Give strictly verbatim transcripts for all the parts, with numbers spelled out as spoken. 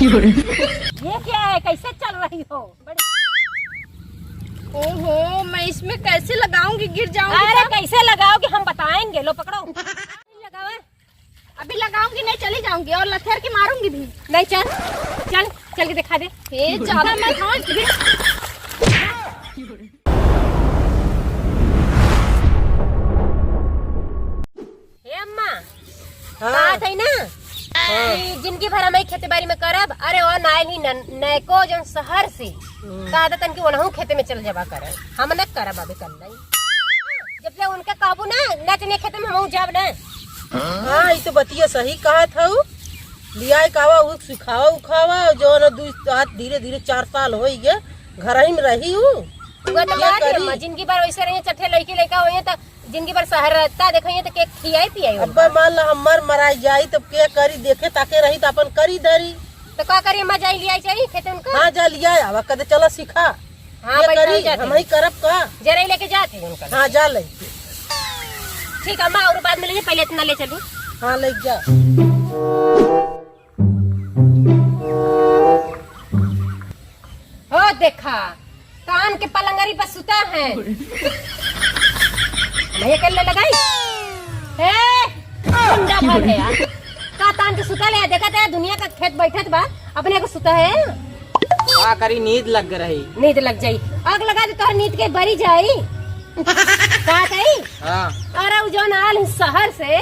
ये क्या है, कैसे चल रही हो? बड़ी ओहो, मैं इसमें कैसे लगाऊंगी, गिर जाऊंगी अरे तो? कैसे लगाओगी, हम बताएंगे। लो पकड़ो। लगावा। अभी लगाऊंगी नहीं, चली जाऊंगी और लथेर के मारूंगी भी। नहीं, चल, चल, चल के दिखा दे। ए, ज्यादा मत हाँ, गिर। हे अम्मा, हाँ। बात है ना हाँ। कि जिंदगी भर हम खेती बारी में करब, अरे ओ नाइल ही न-, नयको जौन शहर से हम्म। कहा देतन कि ओनहू खेते में चल जाबा करे, हम न करब अभी कर नहीं। जब ले उनके कहबू ना, ना चलिए खेते में, हम जाब ना। हाँ, ई तो बतिया सही कहत हऊ। लियाए कावा, उ सिखावा उखावा, जौन दुई हाथ धीरे धीरे चार साल होई गए, घर ही में रही हूँ। वो तो ये बात है, करी। अम्मा, जिंदगी भर वैसे रहिए, चट्ठे लड़की लड़का होइए तो जिंदगी भर शहर रहता, देखो ये तो के खियाई पियाई होगा। अब्बा मान ला हम मर मराई जाई, तब के करी, देखे ताके रही तो अपन करी धरी। तो का करी, अम्मा जाई लियाई जाई खेते उनका? हाँ, जा लियाए आवा, कदे चला सिखा। हाँ, ये बैठा करी, जाते हम हैं। ही करब का? जरा ही लेके जाते हैं उनका। हाँ, जा ले। ठीक है, अम्मा, और बाद में ले, पहले इतना ले चलू। हाँ, ले जा। हो देखा, कान के पलंगरी पर सुता है। मैं कर ले लगाई। ए, गुंडा भर गया। का तान के सुता ले, देखा था दुनिया का खेत बैठत बा, अपने को सुता है। का करी, नींद लग रही। नींद लग जाई, आग लगा दे, तोहर नींद के बरी जाई। का कही? हाँ। अरे उ जौन आल ही शहर से,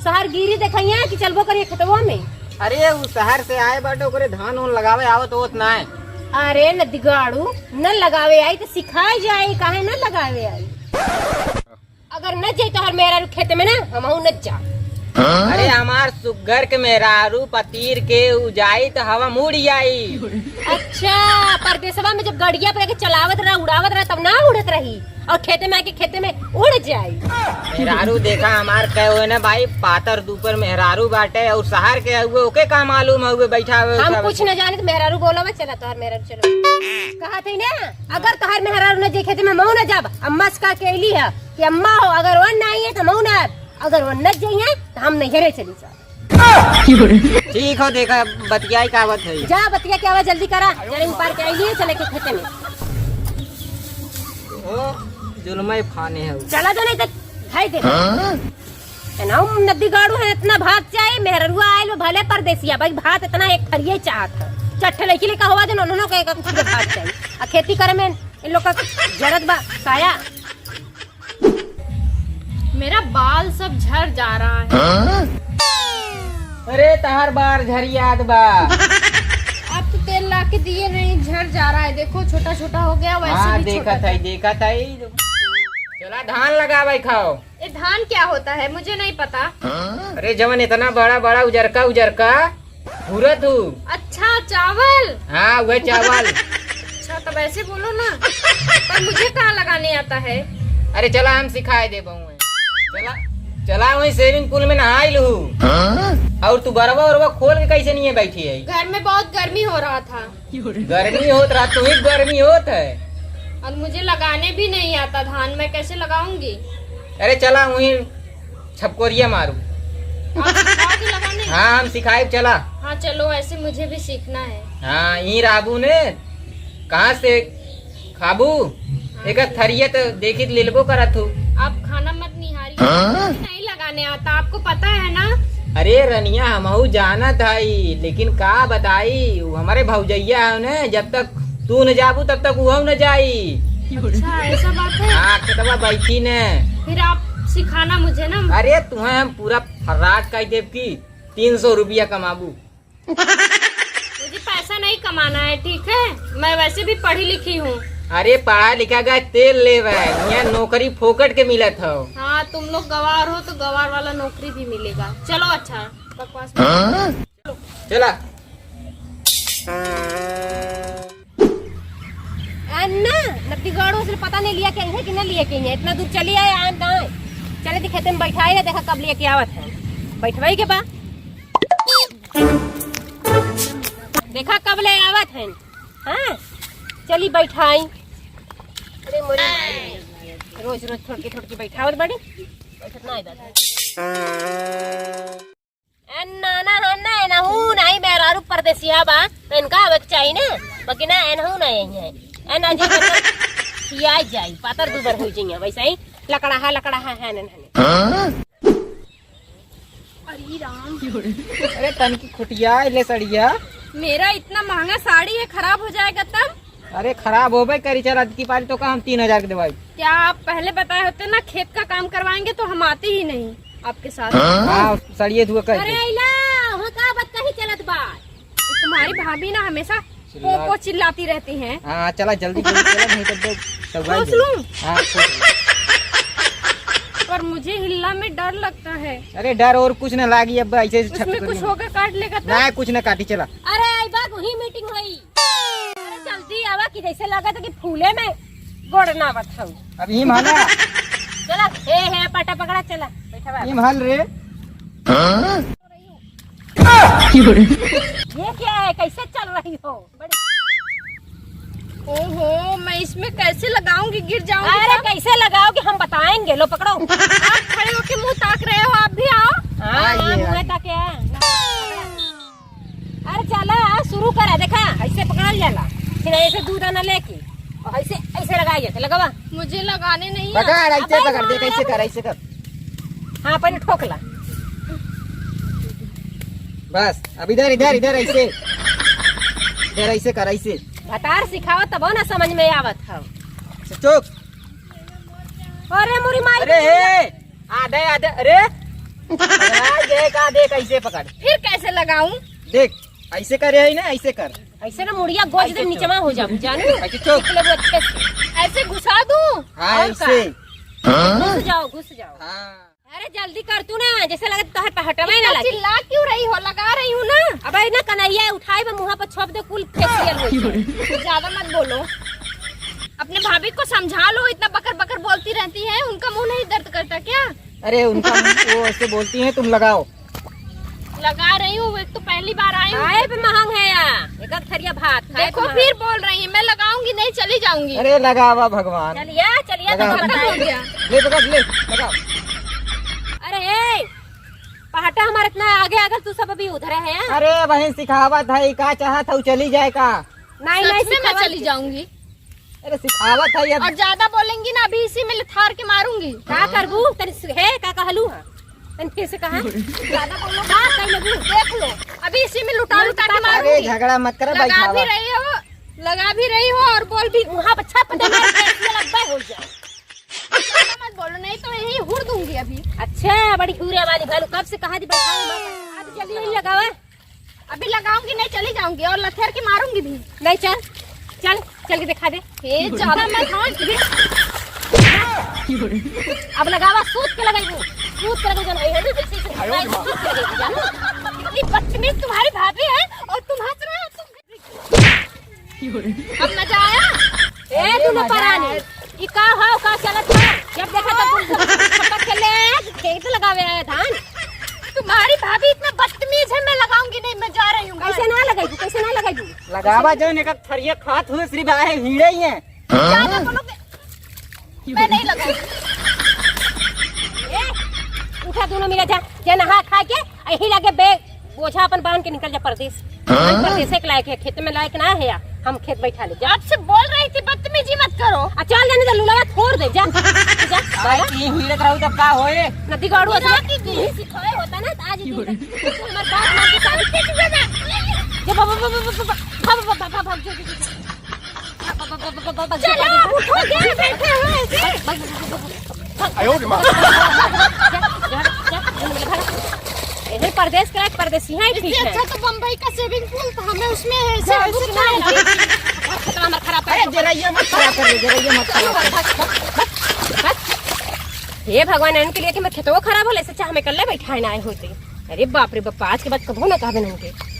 शहर गिरी देखइया कि चलबो करिए खेतवा में। अरे उ शहर से आए बाटे, ओकरे धान उन लगावे आवत होत ना है। अरे नदिगाड़ू, न लगावे आई तो सिखाई जाई, काहे न लगावे आई? अगर न जाई तोहर मेहरारू खेत में ना, हमहू न जा। अरे हमार सुग्घर के मेहरारू पतीर के उ जाई तो हवा में उड़ आई। अच्छा, परदेसवा में जब गड़िया पर के चलावत रहा, उड़ावत रहा, तब ना उड़त रही, और खेते में आके खेते में उड़ जाई। मेहरारू देखा हमार कहे हुए ना भाई, पातर दुपर मेहरारू बाटे, और शहर के हुए, ओके का मालूम हुए बैठा हुए हम सब। कुछ न जाने तो मेहरारू बोला बा, चला तोहर मेहरारू चलो। कहा थे ना, अगर तोहर मेहरारू न जाई खेते में, मऊ न जाब। अम्मा से कह के अइली है कि अम्मा हो, अगर वन ना आई है तो मऊ ना आब, अगर वन न जाई है तो हम नैहरे चली जाब। ठीक हो, देखा बतियाई का आवत है। जा बतिया के आवा, जल्दी करा, जरे ऊपर के अइली है, चले के खेते में। ओ, जुलमय फाने है। चला दो नहीं तो खाई दे। हाँ? एनाहू नदिगाड़ू है, इतना भात चाही, मेहररुआ आइल बा भले परदेसिया, भाई भात इतना एक थरिये चाहत है। चट्ठे लइकी लेकर हुआ जन उन्होंने के एक थरिये भात चाही। आ खेती करे में इन लोग का जरत बा साया। मेरा बाल सब झड़ जा रहा है। अरे तहार बार झरियात बा। आप तो तेल ला के दिए नहीं, झड़ जा रहा है। देखो छोटा छोटा हो गया, वैसे हाँ, भी छोटा देखत है, था। देखत है। चला धान लगावे खाओ। ये धान क्या होता है, मुझे नहीं पता। अरे जवन इतना बड़ा बड़ा उजरका उजरका घूरत हूँ। अच्छा, चावल। हाँ, वह चावल। अच्छा, तब ऐसे बोलो ना। पर मुझे कहाँ लगाने आता है? अरे चला, हम सिखाए दे बहुए। चला, चला वहीं swimming pool में नहाई लू। और तू बरवा उरवा खोल के कैसे नहीं है बैठी है? घर में बहुत गर्मी हो रहा था। गर्मी होत रहा, तू ही गर्मी होत है। और मुझे लगाने भी नहीं आता धान, मैं कैसे लगाऊंगी? अरे चला वहीं छपकोरिया मारू। आप सिखाओगे लगाने? हाँ, हम सिखाए, चला। हाँ चलो, ऐसे मुझे भी सीखना है। हाँ, यहीं रहबू ने, कहाँ से खाबू? हाँ, एक चलो। थरिया तो देखी तो लेलबो करत हूँ। आप खाना मत निहारी। हाँ? नहीं लगाने आता, आपको पता है ना? अरे रनिया, हमहू जानत हई, लेकिन का बताई, उ हमरे भौजैया है ने, जब तक तू न जाबू तब तक उहू न जाई। अच्छा, ऐसा बात है? हाँ, खेतवा बैठी ने। फिर आप सिखाना मुझे ना। अरे तुम्हें हम पूरा फर्राट कर देब की तीन सौ रुपया कमाबू। मुझे पैसा नहीं कमाना है, ठीक है? मैं वैसे भी पढ़ी लिखी हूँ। अरे पढ़ा लिखा का तेल लेवे, यहाँ नौकरी फोकट के मिलत हो। हाँ, तुम लोग गवार हो तो गवार वाला नौकरी भी मिलेगा। चलो अच्छा, बकवास मत करो। चला। अन्ना, नतीगढ़ से पता नहीं लिया के आई है कि ना लिया के आई है। इतना दूर चली आए, आन ना आए। चले दी खेते में बैठाई है, देखा कब लिया के आवत है। बैठवाई के बा। देखा कब ले आवत है। हाँ, चली बैठाई। अरे मोरी माई, रोज रोज थोड़की थोड़की बैठावत बड़ी। बैठत ना है दादा। ए नाना, हाँ ना, ए ना, हूँ, नहीं, मेहरारू पर देसिया बा, तो इनका आवे के चाही ना, बाकी ना, एनहू ना यही है। एन अजी मतलब खिया जाई, पातर दुबर हो जाइए, वैसे ही लकड़ाहा, लकड़ाहा है, नन हने। हाँ? अरे राम। अरे तनकी खुटिया ले सड़िया। मेरा इतना महंगा साड़ी है, खराब हो जाएगा तब? अरे खराब होबे करी, चल अबकी पारी तो का हम तीन हजार के देवाई। क्या आप पहले बताए होते ना, खेत का काम करवाएंगे तो हम आते ही नहीं आपके साथ। हाँ, सड़िए धुआ कर अरे दे। अइला, हो का बात कही चलत बा? तुम्हारी भाभी ना हमेशा चिल्ला- पो पो चिल्लाती रहती हैं। हाँ, चला जल्दी जल्दी चला, नहीं तो देख, सब ठोस लूं? हाँ, ठोस लूं। पर मुझे हिलना में डर लगता है। अरे डर और कुछ ना लागी, अब ऐसे उसमें कुछ होगा, काट लेगा तो? ना, कुछ ना काटी, चला। अरे, आई बात वही मीटिंग हुई। अरे, जल्दी आवा कि जैसे लगा था कि फूले में गोड़ ना बथाऊ। अब ही माना। चला, हे, हे, पटा पकड़ा, चला, बैठा बा। ही माल रे। ये क्या है, कैसे चल रही हो? बड़ी ओहो, मैं इसमें कैसे लगाऊंगी, गिर जाऊंगी अरे, तब? कैसे लगाओगे, हम बताएंगे। लो, पकड़ो। आप खड़े होके मुंह ताक रहे हो, आप भी आओ। हाँ, हाँ, ये मुंह वाली। ताके है। अरे चला, शुरू करा, देखा, ऐसे पकड़ल जाला। फिर ऐसे दू दाना लेके और ऐसे, ऐसे लगाई जाते, लगावा। मुझे लगाने नहीं पकड़, आते। ऐसे अबे पकड़, देख, मारा। ऐसे कर, ऐसे कर। हाँ, पहले ठोकला। बस, अब इधर, इधर, इधर, ऐसे। इधर ऐसे कर, ऐसे। भतार सिखावा तबो ना समझ में आवत हौ। चुप। अरे मोरी माई। अरे, हे, आधे, आधे, अरे। अरे, देख, आ देख, ऐसे पकड़। फिर कैसे लगाऊं? देख, ऐसे करे है ना, ऐसे कर। ऐसे ना मुड़िया गोज ऐसे दे चुप। निचवा हो जाबू, जानू? ऐसे चुप। देख लेबू अच्छे से। ऐसे घुसा दूं? हाँ, और का? ऐसे। घुस जाओ, घुस जाओ। हाँ। अरे जल्दी कर तू ना, जैसे लगत तोहर पे हटवे ना इतना लगे। चिल्ला क्यों रही हो? लगा रही हूँ ना। अबे ना कन्हैया उठाई बा मुँह पर छोप दे, कुल फेसियल हो जाए। ज्यादा मत बोलो, अपने भाभी को समझा लो, इतना बकर बकर बोलती रहती है, उनका मुंह नहीं दर्द करता क्या? अरे उनका मुंह, वो ऐसे बोलती हैं, तुम लगाओ। लगा रही हूँ, एक तो पहली बार आई हूँ। आए पे महंग है या, एक एक थरिया भात खाए देखो, पे महंग। फिर बोल रही है, मैं लगाऊंगी नहीं, चली जाऊंगी। अरे लगावा भगवान। चलिया, चलिया, लगा। तो खत्म हो बताए। गया। ले पकड़, ले, लगा। अरे ए, पहाटा हमारे इतना आगे, आगे तू सब अभी उधर है। अरे बहन सिखावत है, का चाहत है, चली जाए का? नहीं, सच नहीं, में मैं सिखावत चली है। जाऊंगी। अरे सिखावत है अब। और ज्यादा बोलेंगी ना, अभी इसी में लथार के मारूंगी। का करबू? तनी सु-, हे, का कहलू हा? तनी फिर से कहा। ज्यादा बोलो। का कह लेबू? देख लो, अभी इसी में लुटा लुटा के अरे मारूंगी। झगड़ा मत कर, लगा बैठावा। भी रही हो, लगा भी रही हो और बोल भी। वहाँ पर छप दे, मार के ये लगता हो जाए। ज्यादा मत बोलो, नहीं तो यही हुर दूंगी अभी। अच्छा, बड़ी हुरे वाली भालू, कब से कहा थी बैठाओ मत? अब जल्दी नहीं लगावा। अभी लगाऊंगी नहीं, चली जाऊंगी और लथेर के मारूंगी भी। नहीं, चल, चल, चल के दिखा दे। ए, ज्यादा मत हाँ। अब लगावा, सूत के लगाइबू, सूत के लगाइबू, जानो, ऐसे, ऐसे, ऐसे, सूत के लगाइबू, जानो। इतनी बदतमीज तुम्हारी भाभी है और तुम हंस रहे हो, तुम अब मजा आया? ए, अरे दुनो मजा परानी, आया। ई का हो, का चलत हो? जब देखा तब तुम सब पटक के ले आए, खेत लगावे आए धान। तुम्हारी भाभी इतना बदतमीज है, मैं लगाऊंगी नहीं, मैं जा रही हूँ घर। कैसे ना लगाई तू, कैसे ना लगाई तू? लगावा जो, एक थरिया खात हुए सिर्फ आए हीरे ही हैं। ज्यादा बोलोगे, मैं नहीं लगाऊंगी। ए, उठा दुनो मिला जा, जा नहा खा के यही लगे बे, बोझा अपन बांध के निकल जा परदेस। हाँ? परदेसे के लायक है, खेत में लायक ना है या, हम खेत बैठा ले जा। आपसे बोल रही थी, बदतमीजी मत करो। आ चल जाने दे, लुलावा छोड़ दे, जा। जा, अरे बाबा। तीन हीरत रहू तब का होए? नदी गाड़ू असली। रात की तू ही सिखाए होता ना, तो आज ही दिन तक तू हमार बात मान के साथ खींच देना। जा बाबा, बाबा, बाबा, बाबा, भाग, भाग, भाग, भाग, भाग, भाग, भाग, भाग, भाग, भाग, भाग, भाग, चलो, भाग, उठो, क्या बैठे हो ऐसे? भाग, भाग, भाग, भाग, भाग। आयो रे माँ। इधर परदेस का एक परदेसी है, ठीक है। इससे अच्छा तो बम्बई का swimming pool था, हमें उसमें ऐसे, ऐसे ना है। खतरा हमारा खराब कर अरे, जरा ये मत खराब कर दे, जरा ये मत खराब कर। बस, बस, बस। हे भगवान, इनके लिए कि मैं खेतवा खराब होला, इससे अच्छा हमें कल्ले बैठाए ना आए होते। अरे बाप रे बाप, आज के बाद कबो ना कहबे इनके।